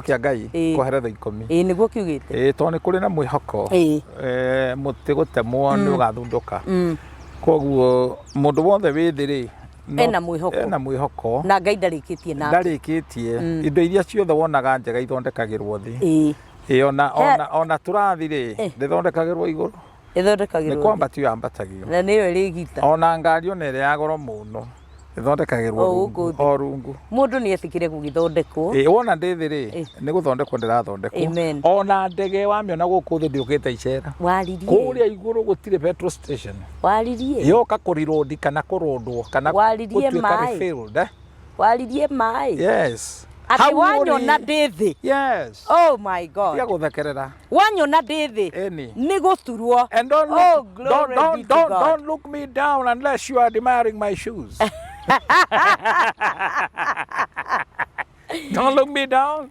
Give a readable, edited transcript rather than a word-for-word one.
Kĩa Ngai kweheretho 10. Ĩĩ, nĩguo kiugĩte. Ĩĩ, tondũ nĩ kũrĩ na mwĩhoko. Mũtĩ gũtemwo nĩ ũgathundũka. Koguo mũndũ wothe wĩ thĩ rĩ, Ena mwĩhoko. Ena mwĩhoko. Na Ngai ndarĩkĩtie nake. Ndarĩkĩtie. Indo iria ciothe wonaga njega ithondekagĩrwo thĩ. Ĩĩ, ona tũrathi rĩ, ndĩthondekagĩrwo igũrũ. Ĩthondekagĩrwo Nĩ kwambatio yambatagio. Na nĩyo ĩrĩ gita. Ona ngari ona ĩrĩa ya goro mũno ĩthondekagĩrwo O rungu, gũkũ thĩ. O rungu. Mũndũ nĩ etĩkĩre gũgĩthondekwo. Ĩĩ, wona ndĩ thĩ rĩ, nĩ gũthondekwo ndĩrathondekwo. Amen. Ona ndege wamĩona gũkũ thĩ ndĩũkĩte icera. Waririe. Kũrĩa igũrũ gũtirĩ petrol station. Waririe. Yoka kũrirũndi kana kũrũndwo kana Waririe gũtuĩka maĩ. refilled, eh? Waririe maĩ. Yes. Atĩ Hau wanyona ũrĩ. ndĩ thĩ. Yes. Oh my God. Tiga gũthekerera. Wanyona ndĩ thĩ. Ĩni. Nĩ gũturwo. And don't look, Oh, glory don't, be to don't, God. don't look me down unless you are admiring my shoes. Don't look me down.